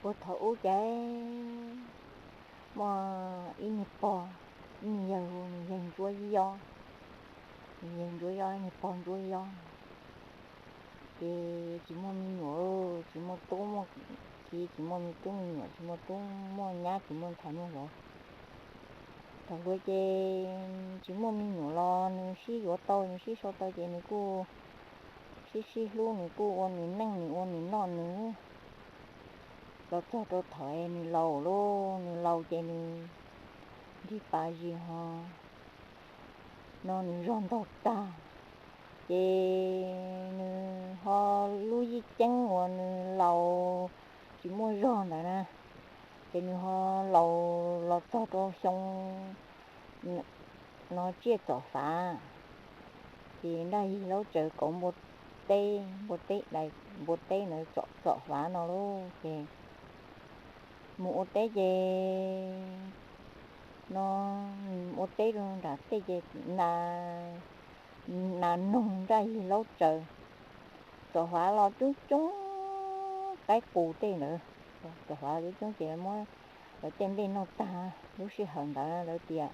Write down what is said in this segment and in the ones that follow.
Puag thaum ub ces muaj ib niag pog, ib niag yawg hu nws yawg Ntsuab Yob, nws yawg Ntsuab Yob, niag pog Ntsuab Yob. Ces tsis muaj me nyuam, tsis muaj tub muaj kiv, tsis muaj me tub me nyuam, tsis muaj tub muaj nyab, tsis muaj ntxhais muaj vauv. Thaum hluas ces tsis muaj me nyuam los nws sib yuav tau, nws sib sau tau ces nws kuj sib sib hlub, nws kuj ua nws neej, nws ua nws noj nws. Los txog rau thaum nws laus lauj, nws laus ces nws nrig pas zis ho no nws zog ntaug tag, ces nws ho lub yij ceeb uas nws laus tsis muaj zog ntawd na, ces nws ho laus los txog rau xyoo no tsiaj txom fav, ces nraj yig laub tsaws kauv npua teb, npua teb dais, npua teb ntawd txom fav no lauj, ces mus ua teb ces no ua teb rau nram tej ces nas noog nraj yig laub tsaws, txom fav los coob coob qaib qus tej ntawd, txom fav coob coob ces muab lawv tej nplej noj tag. Lub sij hawm ntawd lawv tias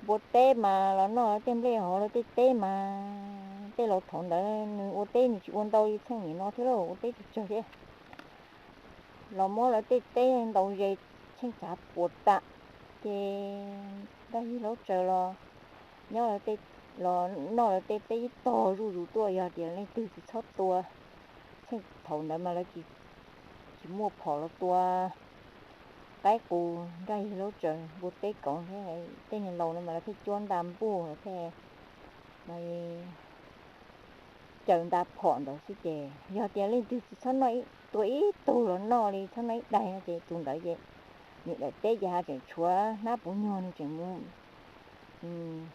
npua teb mas los noj lawv tej nplej hauv lawv tej teb mas, tej laus thaum ntawd nws ua teb nws tsis ua ntau li txheej nim no thiab lauj, ua teb tsawg tsawg thiab. Los muab lawv tej teb ntaus zes tsheej tshav puas tas, ces nraj yig laub tsaws los nyob lawv tej, los noj lawv tej teb ib tog zuj zus tuaj, yog tias leej twg tsis txhob tua, txheej thaum ntawd mas lawv tsis muaj phom los tua qaib qus nraj yig laub tsaws npua teb kauv thiab, tej niag laus no mas lawv thiaj cuab nta npuj thiaj mas caws nta phom ntawd xwb ces yog tias leej twg tsis txhob noj, tua ib tug los noj li, txhob noj ib daig no ces tus ntawd ces niam daim teb ces ho tseem tshuav hnab puv nyuag, nws tseem mus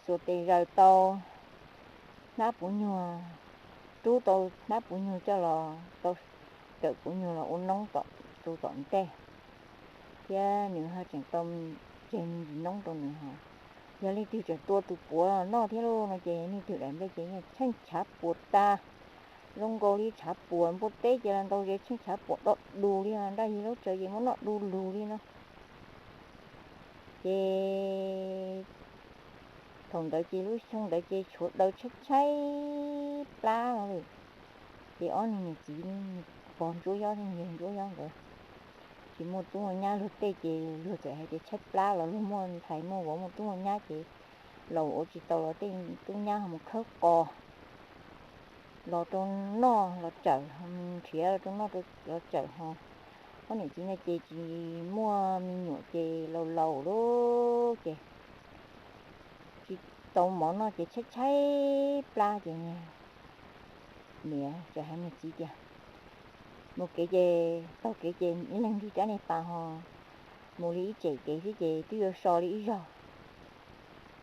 xuas tes zaws tau hnab puv nyuag, rub tau hnab puv nyuag coj los tau, rawm puv nyuag los ua noob tom tus tom ntej, thiab nws ho tseem tau tseg me ntsis noob rau nws ho. Yog leej twg tseem tua tus puav los noj thiab lauj no ces leej twg daim nplej ces yeej tsheej tshav puas tas, zoo nkaus li tshav puas npua teb ces los ntaus zes tsheej tshav puas do dus li, nraj yig laub tsaws ces muab noj du lug li no. Ces thaum ntawd ces lub xyoo ntawd ces tshuav daws tshaib tshaib plab no lawm. Ces ob niag niam txiv, pog Ntsuab Yob thiab yawg Ntsuab Yob nkawd tsis muaj tub muaj nyab, luag tej ces luag txawm hais tias tshaib plab los luag muaj ntxhais muaj vauv muaj tub muaj nyab ces laus ua tsis tau los tej tub nyab ho mus khawb qos los rau noj los tsawm, nrhiav los rau noj los tsawm ho. Ob niam txiv no ces tsis muaj me nyuam ces laus laus lawm ces tsis tau mov noj ces tshaib tshaib plab ces niam txawm hais niag txiv tias mus kev ces taug kev ces ib leeg nrig rab niag pas ho mus li ib tsem kev xwb ces twb yuav so li ib zaug.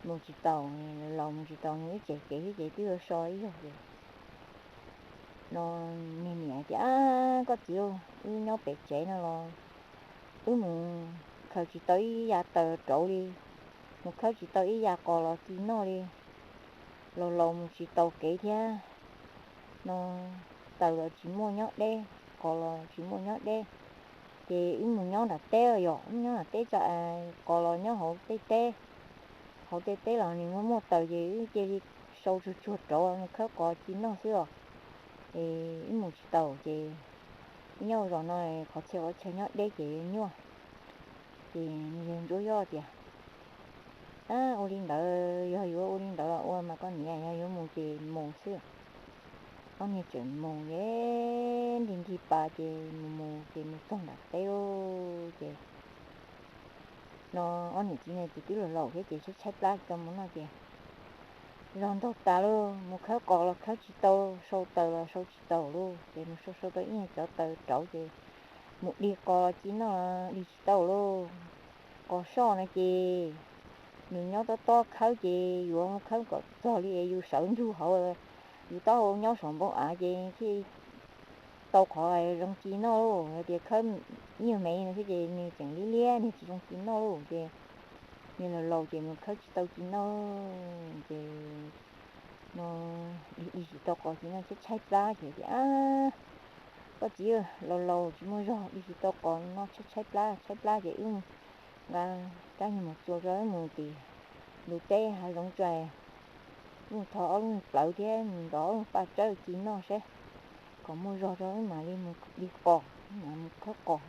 Mus tsis taus, laus mus tsis taus, mus ib tsem kev xwb ces twb yuav so ib zaug ces no niag niam tias, Koj txiv, wb nyob pem tsev no los wb mus khaws tsis tau ib yav taws rauv li, mus khawb tsis tau ib yav qos los ci noj li, laus laus mus tsis taus kev thiab no, taws los tsis muaj nyob deb, qos los tsis muaj nyob deb, ces wb mus nyob nram teb yom, wb nyob nram teb tso, qos los nyob hauv tej teb, hauv tej teb los nws muaj muaj taws ces wb cia li sau tsuag tsuag rauv mus khawb qos ci noj xwb os. Es wb mus tsis taus ces wb nyob zos no qhov txhia qhov chaw nyob deb ces nyuaj. Ces nws yawg Ntsuab Yob tias, Ua li ntawd, yog yuav ua li ntawd los ua mas koj niam, yog yuav mus ces mus xwb. Ob niag tseem mus es nrig nrig pas ces mus mus ces mus txog nram teb lawm ces no ob niam txiv no ces twb laus laus thiab ces tshaib tshaib plab tsis tau mov noj ces zog ntaug tas lawm, mus khawb qos los khawb tsis tau, sau taws los sau tsis taus lawm ces mus sau sau tau ib nyuag cov taws rauv ces mus dig qos los ci noj dig tsis tau lawm. Qos soj no ces nws nyob tob tob khawb ces yuav mus khawb kom txog li es yus sawv ntsug hauv, yus taub hau nyob saum npoo av ces thiaj tau qhov zoo ci noj lauj. Yog tias khawb nyuag me no xwb ces nws tseem liab liab, nws tsis zoo ci noj lauj ces nws laus laus ces mus khawb tsis tau ci noj ces no dig tsis tau qos ci noj, tshaib tshaib plab ces tias, Koj txiv, laus laus tsis muaj zog, wb tsis tau qos noj, tshaib tshaib plab, tshaib plab ces wb nqa rab niag mus txua tso, wb mus tim ntug teb hav zoov tso, wb mus thov ob lub plawv thiab mus ntov ob lub paj tsawb ci noj seb, kom muaj zog rau wb mam li mus li qos, mam mus khawb qos.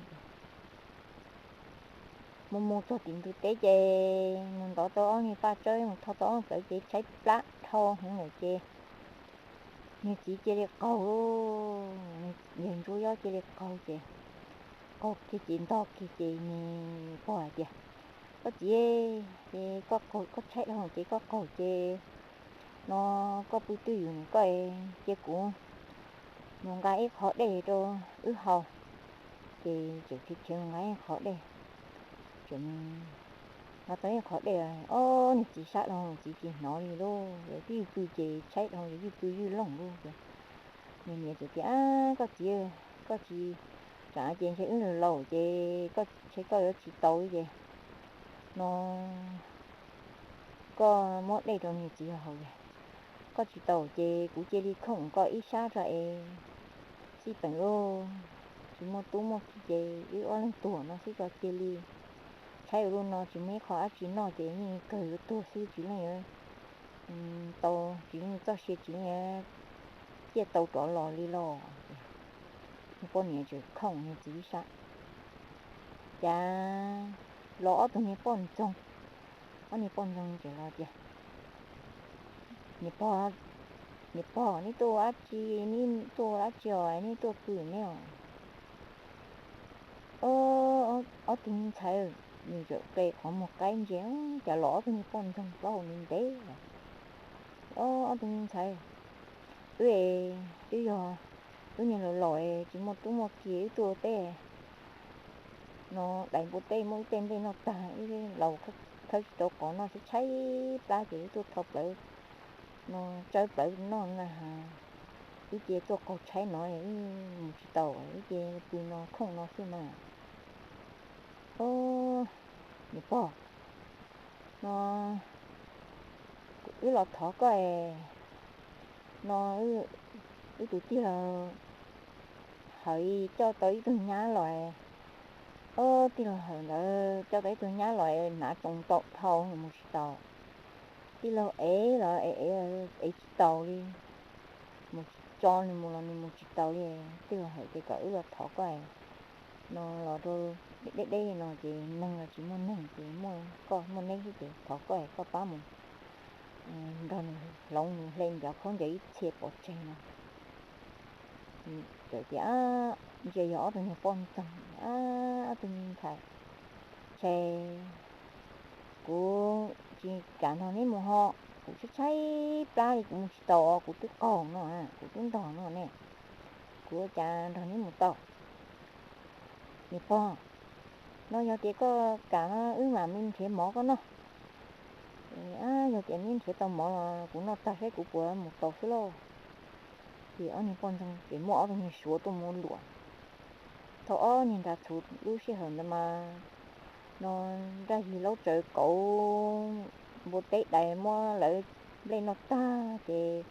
Mus mus txog tim ntug teb ces mus ntov tau ob niag paj tsawb, mus thov tau ob lub plawv ces tshaib plab dhau heev lawm ces niag txiv cia li qaug, yawg Ntsuab Yob cia li qaug ces, qaug kiag ces ntog kiag ces niag pog hais tias, Koj txiv, ces koj qaug, koj tshaib dhau ces koj qaug ces no koj pw twj ywm koj, cia kuv mus nqa ib qho dej rau wb haus. Ces txawm khiav khiav mus nqa ib qho dej, txawm nqa tau ib qho dej, ob niag txiv sab dhau, txiv tsis hnov li lauj, yog twj ywm pw ces tshaib dhau, yog ywj pw ywj looj lauj ces niag niam txawm tias, Koj txiv, koj tsis tsam ces ntshe wb laus laus ces koj ntshe koj yuav tsis tau li ces no koj muab dej rau niag txiv haus es, koj tsis tau ces kuv cia li khoom koj ib sab tso es xij peem lauj, tsis muaj tub muaj ki ces wb ob leeg tuag no xwb, koj cia li tshaib ua luaj no tsis muaj ib qho dab tsi noj ces yeej kawg yuav tuag xwb, tsis leej yuav tau, tsis leej txoj sia tsis leej yuav ciaj tau rov los li los. Niag poj niam tseem khoom niag txiv ib sab. Cas los ob tug niag poj ntxoog, ob niag poj ntxoog tseem los tias, Niam pog, niam pog, neb tuaj ua dab tsi, neb tuaj ua dab tsi os, neb tuaj pw neb os? Ob tug me ntxhais, nws txawm qe qhov muag qaib ntsia, cas los ob tug niag poj ntxoog plaub hau ntev ntev. Ob tug me ntxhais, wb twb yog tub niag laus laus tsis muaj tub muaj ki, wb tuaj ua teb no, dais npua teb muab wb tej nplej noj tag, wb laus khawb tsis tau qos noj, tshaib tshaib plab ces wb tuaj thau plawv no, tsawb plawv noj na has. Wb cia tuaj qaug tshaib no, wb mus tsis tau, wb cia pw no khoom no xwb mas. Ob, niam pog, no wb los thov koj es, no wb tus tij laug Hawm coj tau ib tug nyab los, ob, tij laug Hawm ntawd coj tau ib tug nyab los hnav tsoos tau dhau, mus tsis tau. Tij laug Ev los ev, ev tsis taus li, mus tso nws mus los nws mus tsis taus li. Tij laug Hawm tias kom wb los thov koj no, los rau deb deb no ces neeg los tsis muaj neeg ces muaj koj muaj neb xwb ces thov koj, koj pab mus nrog nws hloov nws hle ncav khaub ncaws ib txhia pov tseg no. Txawm tias, Ntsia yog ob tug niag poj ntxoog, ob tug me ntxhais, ntshe kuv tsis kam nrog neb mus ho, kuv tshaib tshaib plab li kuv mus tsis tau os, kuv twb qaug no, kuv twb ntog no ne, kuv ua cas nrog neb mus tau? Niam pog, no yog tias koj kam no wb mam li nrhiav mov koj noj. Yog tias neb nrhiav tau mov los kuv noj tag seb kuv puas mus tau xwb lauj. Ces ob niag poj ntxoog ces muaj ob tug niag suav tuaj mus luam. Thaum ob niag nra txhuv lub sij hawm ntawd mas no nraj yig laub tsawv kauv, npua teb dais muab lawv nplej noj tag ces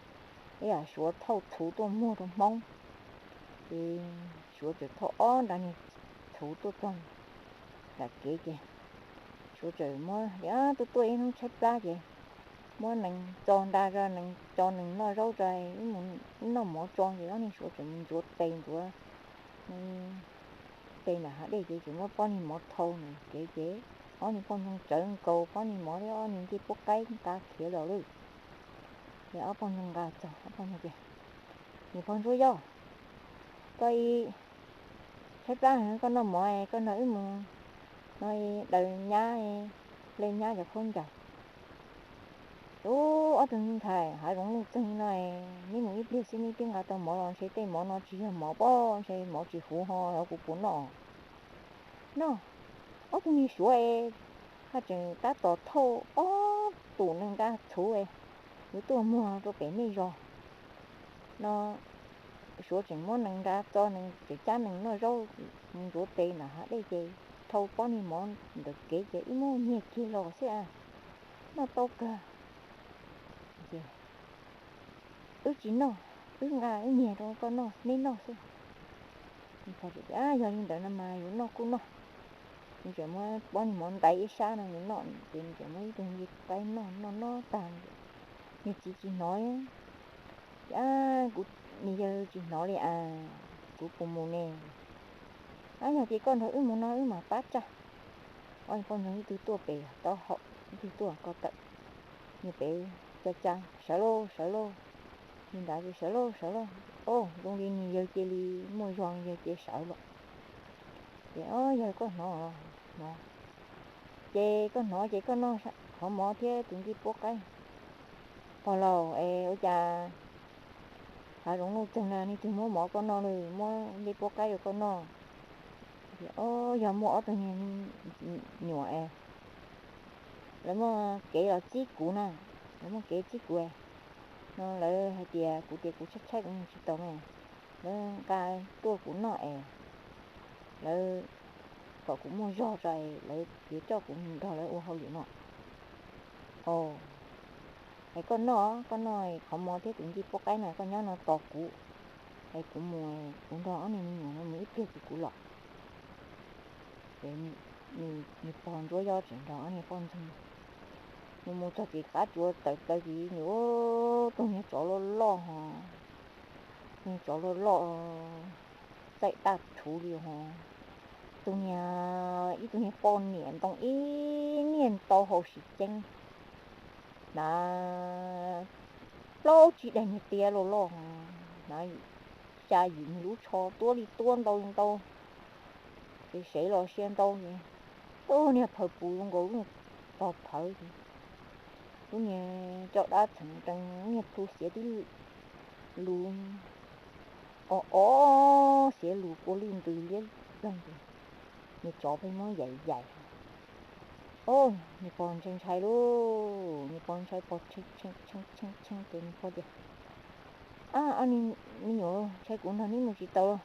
ib yam suav thauj txhuv tuaj muag rau Hmoob. Ces suav txawm thauj ob nra niag txhuv tuaj txog nram kev ces suav txawm muab, tuaj tuaj ib hnub tshaib plab ces muab nees txo nra tso, nees tso nees noj zaub tso, wb noj mov tso. Ces ob niag suav txawm mus ntxuav tes ntxuav tes nram hav dej ces txawm muab pob niag mov thau nram kev ces ob niag poj ntxoog tsawv nkaus pob niag mov thiab ob niag ncej puab qaib nqa khiav los lawm. Ces ob poj ntxoog nqa txog, ob poj ntxoog tias, Niam pog Ntsuab Yob, koj ib tshaib plab heev koj noj mov koj nrog wb mus no daws nyab, hle nyab cov khaub ncaws. Ub, ob tug me ntxhais, hav zoov nuj txeeg no, neb mus ib pliag xwb neb twb nqa tau mov los, ntshe tej mov no tsis yog mov pob, ntshe mov tsis huv ho los kuv puas noj? Noj. Ob tug niag suav haj tseem tab tom thauj ob tug nees nra txhuv yuav tuaj muag rau pem nej zos no, suav tseem muab nees nra txo, nees tseem cab nees noj zaub, mus ntxuav tes nram hav dej ces thau pob niag mov ntawm kev ces wb muab nyiag kiag los xwb a, noj tau kawg. Wb tsis noj, wb nqa wb nyiag rau koj noj, neb noj xwb. Nws pog tias, Yog li ntawd no mas yuav noj kuj noj. Nws tseem muab pob niag mov ntaiv ib sab no nws noj, ces nws tseem muab ib tug nqi qaib noj noj noj tag, nws txiv tsis hnov li. Ab, kuv, nws yawg tsis hnov li as, kuv puas mus ne? Ab, yog tias koj nrog wb mus no wb mam pab tsa. Ob niag poj ntxoog ib tug tuaj pem taub hau, ib tug tuaj ko taw, nws pem ca ca, Sawv lauj, sawv lauj. Nws nrad ces, Sawv lauj, sawv lauj. Au, zoo li nws yawg cia li muaj zog, yawg cia sawv lawm. Ces, Au, yawg koj hnov, hnov, ces koj hnov ces koj noj qhov mov thiab tus nqi pob qaib. Pog laus es ua cas hav zoov nuj txeeg na, leej twg muab mov koj noj, leej twg muab nqi pob qaib rau koj noj? Au, yog muaj ob tug niag nyuam es lawv muaj kev los txib kuv na, lawv muaj kev txib kuv no, lawv hais tias, kuv tias kuv tshaib tshaib kuv mus tsis tau na, lawv nqa tuaj kuv noj es lawv kom kuv muaj zog tso es lawv yuav coj kuv mus nrog lawv ua hauj lwm no. Au, es koj noj, koj noj qhov mov thiab tus nqi pob qaib no, koj nyob no tos kuv, es kuv mus, kuv nrog ob niag me nyuam no mus ib pliag ces kuv los. Ces nws pog Ntsuab Yob tseem nrog ob niag poj ntxoog mus mus txog ces qab tsuas tawm plaws ces nws ua tus niag tsov loj loj ho, niag tsov loj loj txaij daj rhuv li ho, tus niag, ib tug niag poj niam ntoo ib niag ntau hau siv ceeb, hnav plaub tsib daim niag tiab loj loj, hnav xya yim niag lub tsho tuab li tuab ntau li ntau, ces sev los sia ntau ces, ub, niag phawv pus zoo nkaus lub niag pog phawv ces, lub niag caj dab txheem rees, lub niag plhu xiav tib lus, o o, xiav lus kua lwj ntws liab ploog ces, niag tsov pheej muab yaim yaim. Au, niag pog ntshai ntshai lauj, niag pog ntshai pog tshee tshee tshee tshee ces niag pog tias, Ab, ob niag me nyuam, ntshai kuv nrog neb mus tsis tau lauj.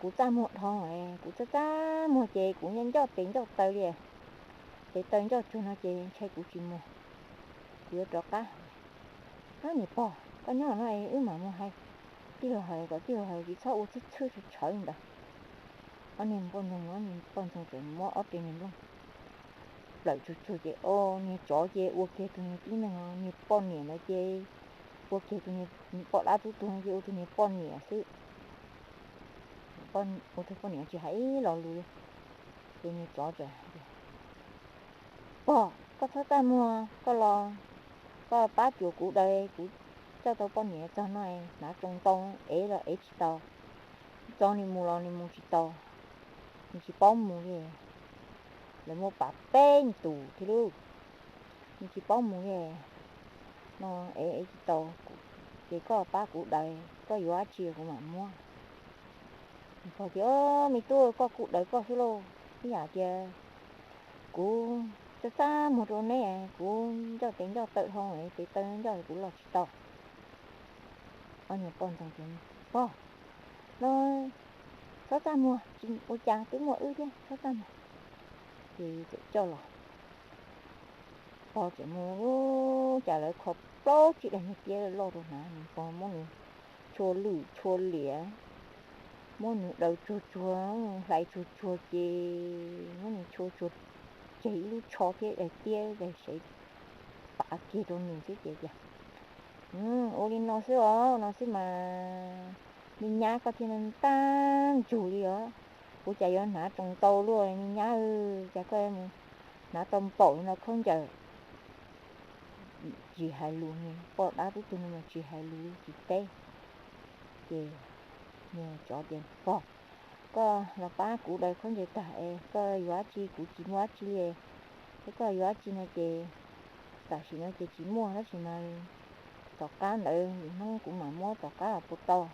Kuv txaj muag dhau, kuv txaj txaj muag ces kuv ncoj tes ncoj taw li, tes taw ncoj tsuag no ces ntshai kuv tsis mus, kuv yuav rov qab. Ab, niag pog, koj nyob no es wb mam mus hais tij laug Hawm kom tij laug Hawm tsis txhob ua txhwb txhwb tshawv tshawv li ntawd. Ob niag poj ntxoog, ob niag poj ntxoog tseem muab ob tug niag nplooj plawm tsuag tsuag ces, o, niag tsov ces ua kiag tus niag tib neeg, niag poj niam ntawd ces ua kiag tus niag poj dab tub tuag ces ua tus niag poj niam xwb, ua tus poj niam tsis hais ib lo lus li. Ces niag tsov txawm hais tias, Pog, koj txhob txaj muag, koj los, koj los pab cuam kuv daws, kuv coj tau poj niam txog no, hnav tsoos ntau, ev los ev tsis tau, tso nws mus los nws mus tsis tau, nws tsis paub mus li. Lawv muaj pab peb tus thiab lauj, nws tsis paub mus li no, ev ev tsis tau, ces koj pab kuv daws, koj yuav dab tsi kuv mam muab. Pog tias, Me tub, koj kuv daws koj xwb lauj, ib yam tias kuv txaj txaj muag rau neb, kuv ncoj tes ncoj taw dhau, tes taw ncoj kuv los tsis tau. Ob niag poj ntxoog tias, Pog, no txhob txaj muag, tsis ua cas, twb muaj wb thiab, txhob txaj muag. Ces txawm coj los. Pog txawm mus, cas lawv kho plaub tsib daim niag tiab loj rau hnav, nws pog muab nws tshua lwj tshua liam, muab nws daws tsuag tsuag, hlais tsuag tsuag ces muab nws tshua tsuag, ceg ib lub tsho thiab daim tiab daim sev pav kiag rau nws xwb ces tias, Ua li no xwb os, no xwb mas me nyab koj thiaj tag ntsug li os. Kuv cas yuav hnav tsoos ntau luaj me nyab, cas koj hnav tau npaum li no khaub ncaws. Tsis hais lus, niag poj dab tub tuag no mas tsis hais lus tsis teb. Ces niag tsov tias, Pog, koj los pab kuv daws khaub ncaws tag es koj yuav dab tsi, kuv tsis muaj dab tsi li. Thiab koj yuav dab tsi no ces tam sim no ces tsis muaj, tab sis mas tom qab ntawd lwm hnub kuv mam muab tom qab los puas tau.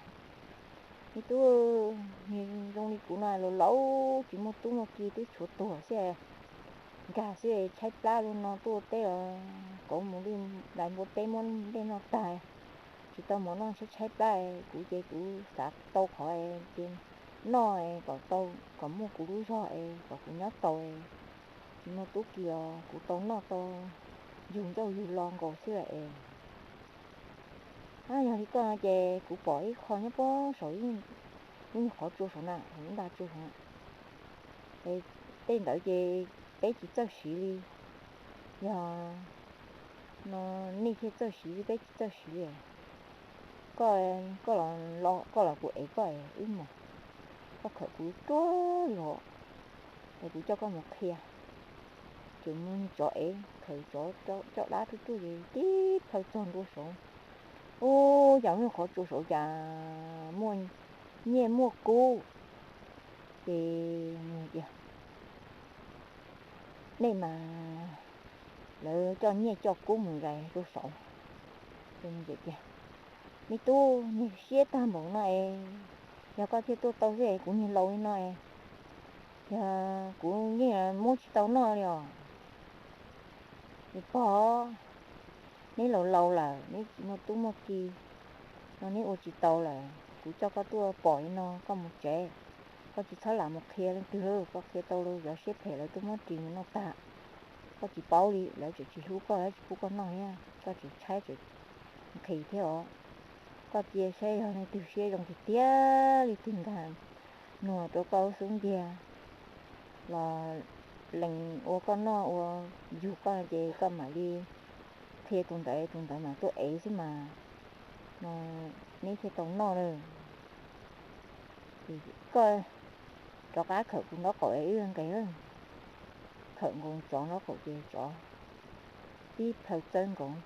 Me tub, niag zoo li kuv no laus laus tsis muaj tub muaj ki twb tshuav tuag xwb, nkag xwb, tshaib plab li no tuaj teb os, kauv mus li lais npua teb muab dej noj tag, tsis tau mov noj tshaib tshaib plab. Kuv ces kuv xav tau qhov ces noj kom tau, kom muaj kuv lub zog es kom kuv nyob tau. Tsis muaj tub ki os, kuv tau noj tau yug ncauj yug lo nkaus xwb es. Yog li koj no ces kuv pom ib qho nyob puag saum ib lub nyuag qhov tsua saud na, lub nta tsua saud na. Tej ntawd ces peb tsis txawj siv li, yog no nej thiaj txawj siv, peb tsis txawj siv li. Koj, koj los, koj los kuv ev koj wb mus, koj khawm kuv ruaj los, es kuv coj koj mus qhia. Ces mus tsov ev, khawm tsov coj dab ruaj ruaj ces tib plhaw txog ntua saud. Ub, cas lub qhov tsua saud cas muaj nyiaj muaj kub. Ces nws tias, nej mas, lawv coj nyiaj coj kub mus zais rau saud. Ces tias, me tub, niag siab tag npaum no es, yog koj thiaj tuaj tau xwb es kuv niag laus li no es, yog kuv yeej muab tsis tau noj li os. Es pog, neb laus laus lawm, neb tsis muaj tub muaj ki no, neb ua tsis tau lawm. Kuv coj koj tuaj pom li no, koj mus tsev, koj tsis txhob lam mus qhia leej twg lawm, koj qhia tau lawm cov siab phem lawv tuaj muab ris mus noj tag. Koj tsis paub li, lawv tseem tsis hlub koj, lawv tsis pub koj noj thiab, koj tseem tshaib tseem nqhis thiab os. Koj cia saib yog leej twg siab zoo tiag tiag li twg nkag nuag rau koj lub xub ntiag los lees ua koj noj ua yug koj ces koj mam li qhia tus ntawd, tus ntawd mam tuaj ev xwb mas, no neb thiaj tau noj lawm. Koj rov qab khawm kuv nraub qaum es wb nqes. Khawm nkaus tsov nraub qaum ces tsov tib plhaw txawb nkaus.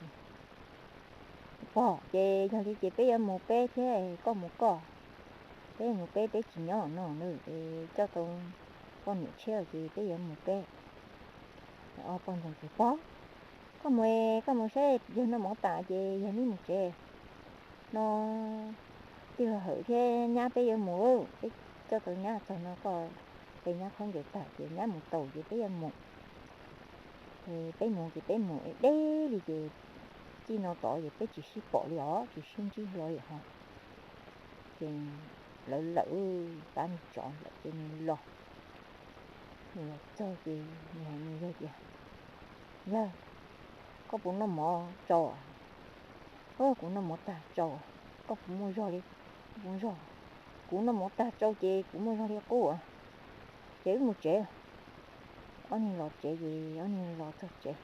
Pog, ces yog li ces peb yuav mus peb thiab, koj mus koj, peb mus peb, peb tsis nyob no na, es coj tau poj niam tshiab ces peb yuav mus peb. Pog, koj mus, koj mus saib yawg noj mov tas ces yog neb mus tsev no, twb hawm thiab nyab, peb yuav mus, peb coj tau nyab txog no koj pe nyab khaub ncaws tag ces nyab mus tau ces peb yuav mus. Peb mus ces peb mus deb li ces txij no tod ces peb tsis sib pom li os, tsis sib ntsib hlo li ho. Ces lawv lawm, pab nws tsov lawm ces nws los, nws los txog ces nws hais nws yawg tias, yawg, koj puas noj mov tsau? Kuv noj mov tag tsau. Koj puas muaj zog li? Kuv muaj zog. Kuv noj mov tag tsau ces kuv muaj zog li qub. Ces wb mus tsev. Ob niag los tsev ces ob niag los txog tsev,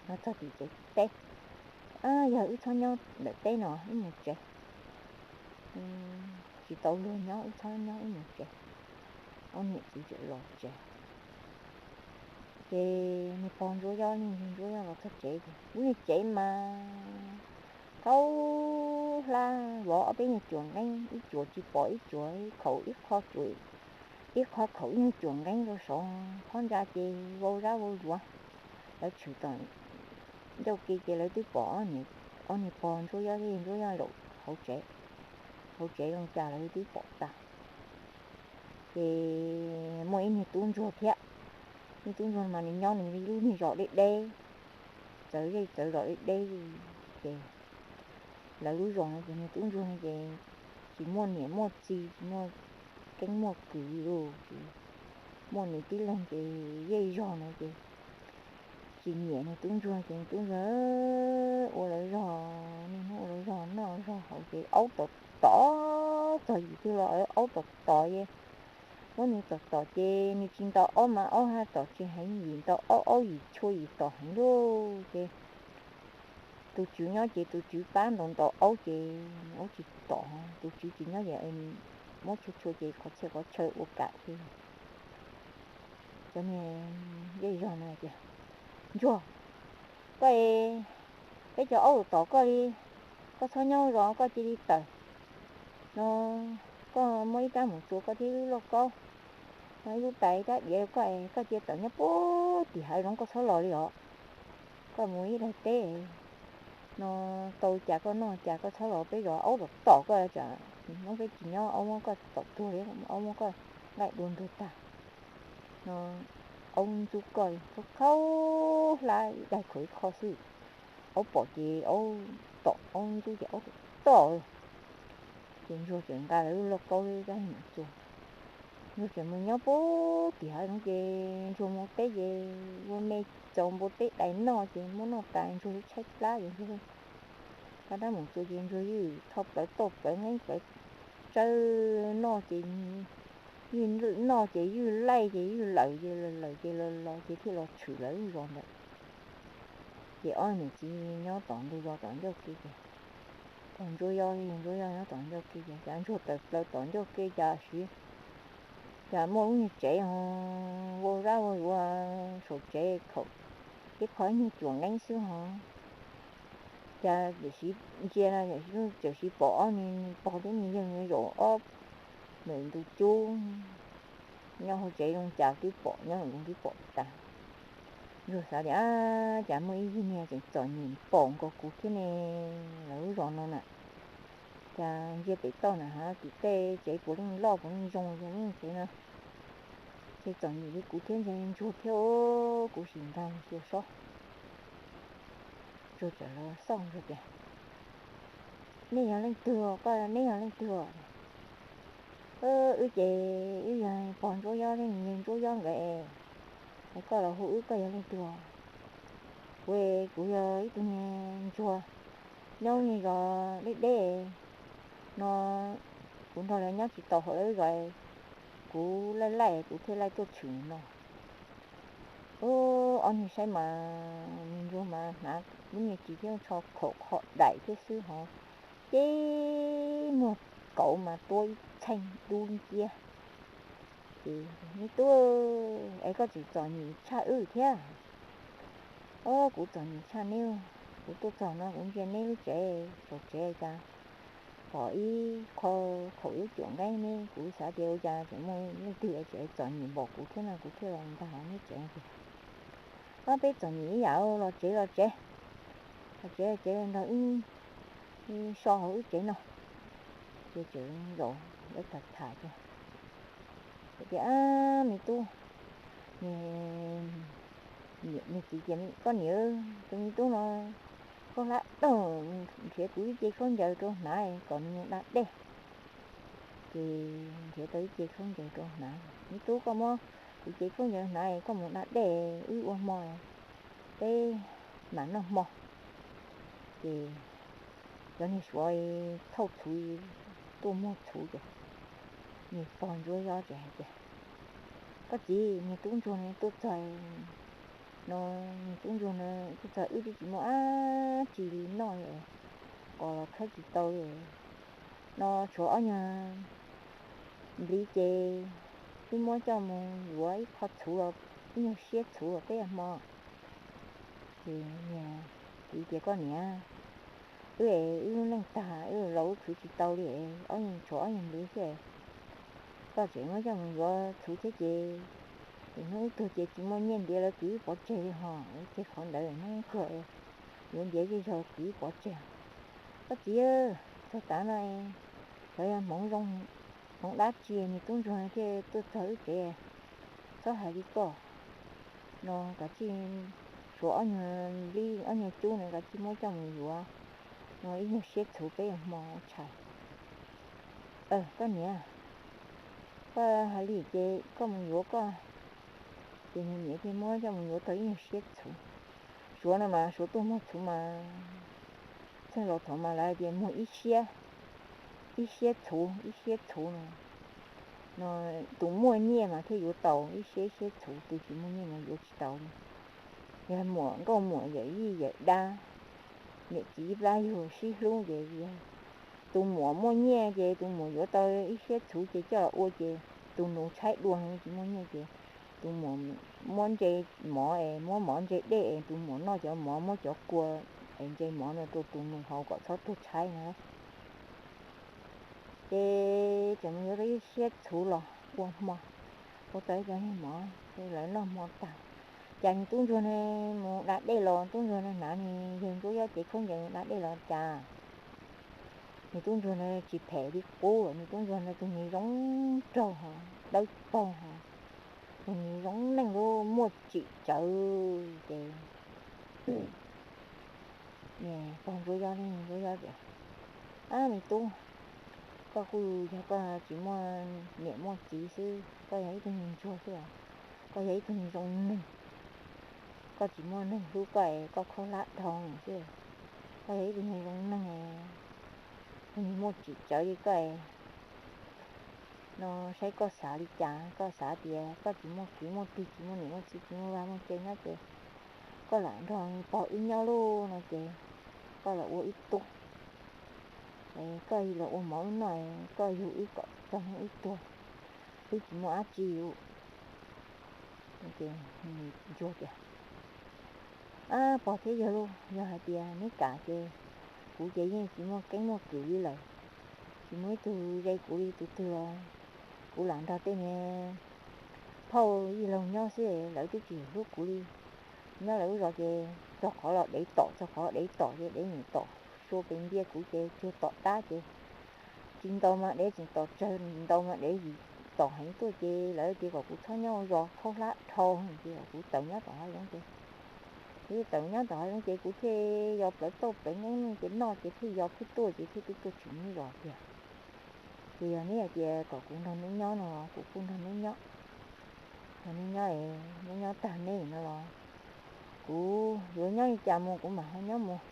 los txog tim tsev teb. Yog wb txhob nyob ntawm teb no, wb mus tsev. Tsis tau luag nyob, wb txhob nyob, wb mus tsev. Ob niam txiv txawm los tsev. Ces niag pog Ntsuab Yob, niag Ntsuab Yob los txog tsev ces lub niag tsev mas thaub hlab vov ob peb nyuag cuam nqeeb, ib cuam tsis pom ib cuam, khaum ib qho cuam, ib qho khaum ib nyuag cuam nqeeb rau saud, qhov ntsa ces vau zab vau zuav. Lawv tshwm tom ncauj ke ces lawv twb pom ob niag pog Ntsuab Yob thiab Ntsuab Yob zaum hauv tsev, hauv tsev zoo cas lawv twb pom tas. Ces muaj ib niag tub ntsuag thiab, niag tub ntsuag mas nws nyob nws lub niag zos deb deb, txawv zej txawv zos deb deb. Ces lawv lub zos no ces niag tub ntsuag no ces tsis muaj niam muaj txiv, tsis muaj keeb muaj kwm li, tsis muaj nws tib leeg ces zej zog no ces tsis nyiam niag tub ntsuag ces niag tub ntsuag ua lawv zog, niaj hnub ua lawv zog noj zog haus ces aub tom tom, txog yim twg los aub tom tom es muab nws tom tom ces nws tsis ntaus aub mas aub haj tom tsis heev, yim ntaus aub, aub yim chua yim tom heev lauj. Ces tus tswv nyob ces tus tswv pab ntaus ntaus aub ces aub tsis tom, tus tswv tsis nyob ces muab tshua tshua ces qhov txhia qhov chaw ua kam ces cov niag zej zog no tias, ntsuag, koj, peb cov aub tom koj li, koj txhob nyob zos koj cia li tawm no, koj muab ib rab mus txua koj thiab ib lub lauj kaub, no ib lub tais ib rab diav rau koj, koj cia tawm nyob puag tim hav zoov koj txhob los li os. Koj mus ib daig teb no tau cas koj noj cas, koj txhob los peb zos, aub tom tom koj tsam muab peb tsis nyob, aub muab koj tom tuag li, aub muab koj nqaij dua ntuag tag no, aub ntxub koj li, khaub hlab ib daig khaum ib qho xwb, aub pom ces aub tom, aub ntxub ces aub tom tom. Ces ntsuag tseem nqa lawv lub lauj kaub rab mus txua. Ntsuag tseem mus nyob puag tim hav zoov ces ntsuag mus teb ces ua me txaus npua teb dais noj ces muab noj tas ntsuag tshaib plab ces ntsuag nqa rab mus txua ces ntsuag yeej tho plawv tauj plawv neeb plawv tsawb noj ces ywj, noj ces ywj laij ces ywj lawm ces lawm ces los los ces thiaj los tshwm lawv lub zos ntawd. Ces ob niam txiv nyob tom ntug zos tom ncauj ke ces, Ntsuab Yob, Ntsuab Yob nyob tom ncauj ke ces cas ntsuag tawm plaws tom ncauj ke cas siv, cas muaj lub niag tsev ho vau zab vau zuav saum tsev khaum ib qho ib nyuag cuam nqeeb xwb ho. Cas txawm siv ntsia no txawm siv pom ob niag pog thiab niag yawg zaum ob ntawm ntug cub nyob hauv tsev zoo cas twb pom, nyob ntawm ntug twb pom tas. Ntsuag xav tias, Ab, cas muaj ib yig niag tseem txom nyem pom nkaus kuv thiab ne, lawv lub zos no na. Cas ntsia pem toj na ha tim tej tsev puav leej loj puav leej zoo yog lub tsev no, ces txom nyem li kuv thiab ntag, ntsuag thiab, kuv sim nrog ntsia sob. Ntsuag txawm los xauj ntsuag tias, Nej yog leej twg? Koj, neb yog leej twg? Wb ces wb yog pog Ntsuab Yob thiab niag Ntsuab Yob nkawd es, koj los hu wb koj yog leej twg? Kuv, kuv yog ib tug niag ntsuag nyob lub niag zos deb deb no, kuv nrog lawv nyob tsis tau hauv lawv lub zos, kuv laij laij kuv thiaj laij tuaj tshwm no. Ub, ob niag saib mas niag ntsuag mas hnav lub niag ris thiab tsho khaum qhov daim thiab xwb hov, ces muag kauv mas tuab ib txheej dub nciab. Ces, Me tub, es koj tseem txom nyem tshaj wb thiab? Ob, kuv txom nyem tshaj neb, kuv tuaj txog no kuv ntsia neb lub tsev, saum tsev cas pom ib qho khaum ib cuam nqeeb ne, kuv xav tias ua cas tseem muaj leej twg tseem txom nyem npaum kuv thiab no kuv thiaj los ntag hauv neb tsev no ces, Ob, peb txom nyem ib yam, los tsev los tsev, los tsev los tsev nrog wb so hauv wb tsev no. Ces tseem zaum tham tham ces, tias, Me tub, niag txiv tias, Koj niam, tus me tub no khaub hlab dog, nrhiav kuv ib ce khaub ncaws rau hnav kom nws mus da dej. Ces nrhiav tau ib ce khaub ncaws rau hnav. Me tub, koj muab kuv ce khaub ncaws hnav koj mus da dej wb ua hmo, peb mam noj hmo. Ces cov niag suav thauj txhuv tuaj muag txhuv ces niag pog Ntsuab Yob ces hais tias, Koj txiv, niag tub ntsuag no tuaj txog no, niag tub ntsuag no tuaj txog wb twb tsis muaj dab tsi li noj li, qos los khawb tsis tau li no, tshuav ob nyuag npliv ces wb muab coj mus yuav ib qho txhuv los, ib nyuag siab txhuv los peb ua hmo. Ces niag txiv tias, Koj niam, wb es wb lub neej tag, wb laus wb khwv tsis tau li, ob nyuag, tshuav ob nyuag npliv xwb, koj tseem muab coj mus yuav txhuv thiab ces, ces hnub wb tuag ces tsis muaj nyiaj ntiav lawv kwv wb pov tseg li hos, ces qhov ntawd hnub wb tuag yuav ntiav zej zog kwv wb pov tseg. Koj txiv, txog tav no xyov yog hmoov zoo hmoov dab tsi niag tub ntsuag thiaj tuaj txog wb tsev, txhob hais li koj no, kav tsij suav ob nyuag npliv ob nyuag cub no kav tsij muab coj mus yuav no ib nyuag siab txhuv peb ua hmo tshais. Koj niam, koj hais li ces koj mus yuav koj. Ces nws niam thiaj muab coj mus yuav tau ib nyuag siab txhuv. Suav no mas suav tuaj muag txhuv mas, txheej laus thaum mas lawv hais tias muag ib siab, ib siab txhuv, ib siab txhuv no, no tus muaj nyiaj mas thiaj yuav tau ib siab ib siab txhuv, tus tsis muaj nyiaj mas yuav tsis tau li. Yog muam nkauj muam yawm yij yawm dab, niam txiv plab yug sib hlub ces tus muam muaj nyiaj ces tus muam yuav tau ib siab txhuv ces coj los ua ces tus nus tshaib dua, tsis muaj nyiaj ces tus muam muab ntse mov es muab mov ntse dej es tus muam noj cov mov, muab cov kua es ntse mov no rau tus nus haus kom txhob tuag tshaib na. Ces tseem mus yuav tau ib siab txhuv los ua hmo, ua tau ib co niag mov lawv noj hmo tag. Cas niag tub ntsuag ne mus da dej los, tub ntsuag ne hnav niag yawg Ntsuab Yob cev khaub ncaws mus da dej los cas niag tub ntsuag ne tsis phem li qub, niag tub ntsuag ne tus niag zoo nraug hos dawb paug hos, tus niag zoo neej lub muaj tsim tsawv ces pog Ntsuab Yob, Ntsuab Yob tias, Ab me tub, koj kuj yog koj tsis muaj niam muaj txiv xwb, koj yog ib tug niag ntsuag xwb, koj yog ib tug niag zoo neeg, koj tsis muaj neeg hlub koj es koj khaub hlab dhau xwb, koj yog ib tug niag zoo neeg, tus niag muaj tsim tsawv li koj es no saib koj xav li cas, koj xav tias koj tsis muaj kwv muaj tij, tsis muaj niam muaj txiv, tsis muaj vaj muaj tsev nyob ces koj lam nrog pog wb nyob lauj no ces koj los ua wb tub, koj los ua mov wb noj, koj yug wb kom txog hnub wb tuag, wb tsis muaj dab tsi. Ces ntsuag tias, Ab, pog thiab yawg lauj, yog hais tias neb kam ces kuv ces yeej tsis muaj keeb muaj kwm li lawm, tsis muaj ib tug ze kuv li tus twg los kuv lam nrog tej niag phauj yij laug nyob xwb, lawv twb tsis hlub kuv li. Nyob lawv lub zos ces txog qhov los dev tom, txog qhov los dev tom ces dev nim tom sua pes ntia kuv ces cuag tom dab ces tsis ntaus mas dev tseem tom tsawg, ntaus mas dev yim tom heev tuaj ces lawv tias kom kuv txhob nyob ua zos khaub hlab dhau ces kom kuv tawm nyob tom hav zoov ces, kuv tawm nyob tom hav zoov ces kuv thiaj yos plawv tauj plawv nqeeb ces noj ces thiaj yos phwj tuaj ces thiaj tuaj tuaj tshwm lub zos tiag. Ces yog neb hais tias kom kuv nrog neb nyob no kuv kuj nrog neb nyob, nrog neb nyob, neb nyob tag neb no los kuv yuav nyob li cas mus kuv mam ho nyob mus.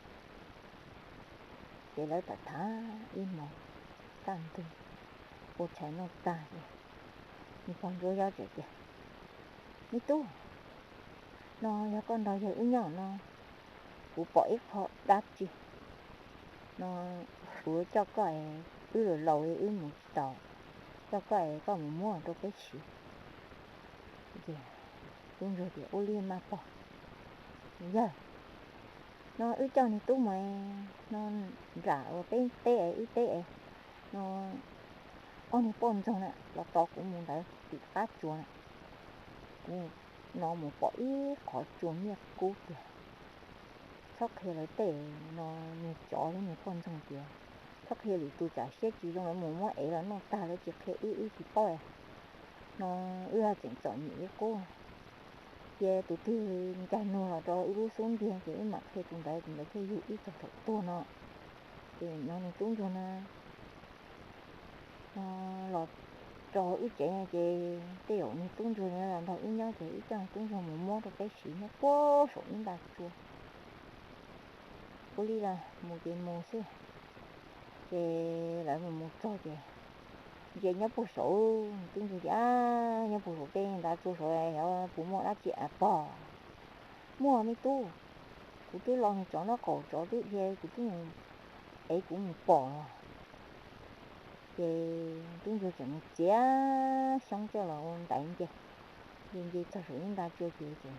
Ces lawv tham tham ib hmos kaj ntug, ua tshais noj tag ces nws pog ntsuab yob tseem tias, Me tub, no yog koj nrog yawg wb nyob no, kuv pom ib qho dab tsi no, kuv yuav coj koj, wb laus laus li wb mus tsis taus, coj koj es koj mus muab rau peb siv. Tub ntsuag tias, Ua li mas pog, yawg, no wb coj niag tub mus, no nram uas peb teb es wb teb es, no ob niag poj ntxoog na los tos kuv mus ntawd tim qab tsua na. Kuv no mus pom ib qhov tsua nyiaj kub tiag. Txhob qhia lawv tej no, niag tsov thiab niag poj ntxoog tias, txhob qhia lwm tus, tsam siab tsis zoo lawv mus muab ev los noj tag lawv tsis qhia wb, wb tsis paub no, wb tseem txom nyem li qub. Cia tus twg ncaig nug los rau wb lub xub ntiag ces wb mam qhia tus ntawd, tus ntawd thiaj yug wb txog thaum tuag no. Ces no niag tub ntsuag na los rau wb tsev ces tej zaum niag tub ntsuag los nrog wb nyob ces wb coj niag tub ntsuag mus muab rau peb siv nyob puag saum ib nta tsua. Ua li los mus ces mus xwb. Ces lawv mus mus txog ces ntsia nyob puag saud, tub ntsuag tias, Nyob puag saum tej nta tsua saud puas muaj dab tsi a pog? Muaj me tub, kuv twb los niag tsov nraub qaum, tsov twb dhia kuv twb mus ev kuv mus pom los. Ces tub ntsuag tseem mus txiav xyoob coj los ua ntaiv nce, nce nce txog saum ib nta tsua ces tseem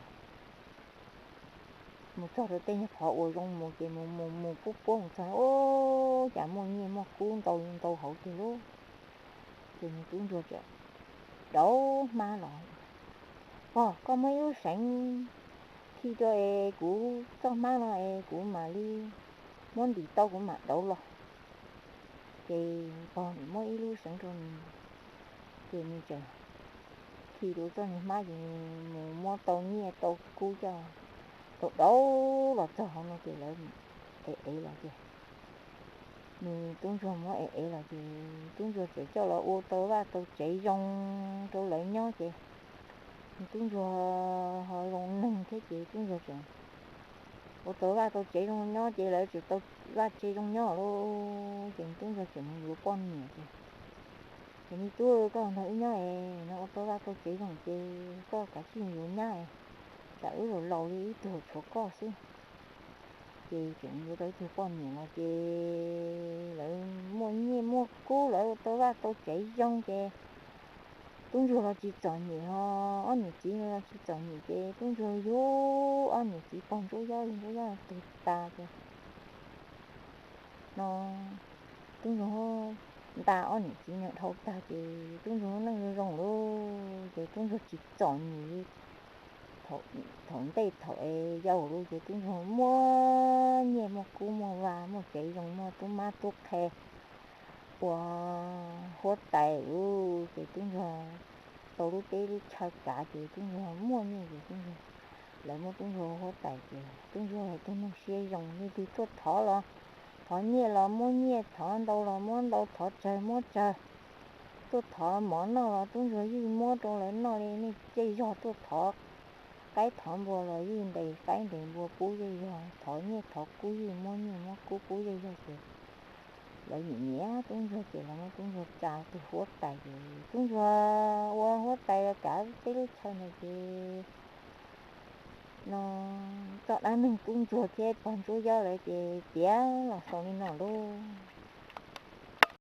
mus txog rau tej nyuag qhov uas zoo mus ces mus mus mus puab puab mus txog, Ub, cas muaj nyiaj muaj kub ntau ntau hauv tiag lauj. Ces niag tub ntsuag tseem rau hmab los, Pog, koj muab ib lub seev khi rau es kuv txoj hmab no es kuv mam li muab ntim tau kuv mam dauv los. Ces pog nim muab ib lub seev rau nws, ces nws tseem khi rau txoj niag hmab ces mus muab tau nyiaj tau kub coj tau dauv los txog hauv no ces lawv ev ev los ces nws tub ntsuag muab ev ev los ces tub ntsuag tseem coj los ua tau vaj tau tsev zoo rau lawv nyob ces nws tub ntsuag ho zoo neeg thiab ces tub ntsuag tseem ua tau vaj tau tsev zoo nyob ces lawv tseem tau vaj tsev zoo nyob lauj. Ces nws tub ntsuag tseem mus yuav poj niam ces, Ces me tub, koj nrog wb nyob es no ua tau vaj tau tsev zoo ces koj kav tsij yuav nyab, tsam wb laus laus li wb tuag tshuav koj xwb. Ces tseem yuav tau ib tug poj niam los ces lawv muaj nyiaj muaj kub, lawv ua tau vaj tau tsev zoo ces tub ntsuag los tsis txom nyem ho ob niam txiv los tsis txom nyem ces tub ntsuag yug ob niam txiv pog ntsuab yob, ntsuab yob tuag tas ces no tub ntsuag nta ob niam txiv no dhau tag ces tub ntsuag neej zoo zoo lauj ces tub ntsuag tsis txom nyem li thaum ntej thaum es yau lauj ces tub ntsuag muaj nyiaj muaj kub muaj vaj muaj tsev zoo muaj tub mab tub qhe ua huab tais lauj ces tub ntsuag tau lub teb lub chaw kav ces tub ntsuag muaj nyiaj ces tub ntsuag, lawv muab tub ntsuag ua huab tais ces tub ntsuag yog ib tug neeg siab zoo, leej twg tuaj thov los thov nyiaj los muab nyiaj, thov ntau los muab ntau, thov tsawg muab tsawg. Tuaj thov mov noj los tub ntsuag yeej muab rau lawv noj li, nej tej zog tuaj thov qaib thov npua los yeej ntes qaib ntes npua pub zej zog, thov nyiaj thov kub yeej muab nyiaj muab kub pub zej zog ces lawv nyiam nyiam tub ntsuag ces lawv muab tub ntsuag tsa tus huab tais ces tub ntsuag ua huab tais kav peb lub chaw ntawd ces no txoj dab neeg tub ntsuag thiab pog ntsuab yob lawv ces tiav los xaus li no lauj.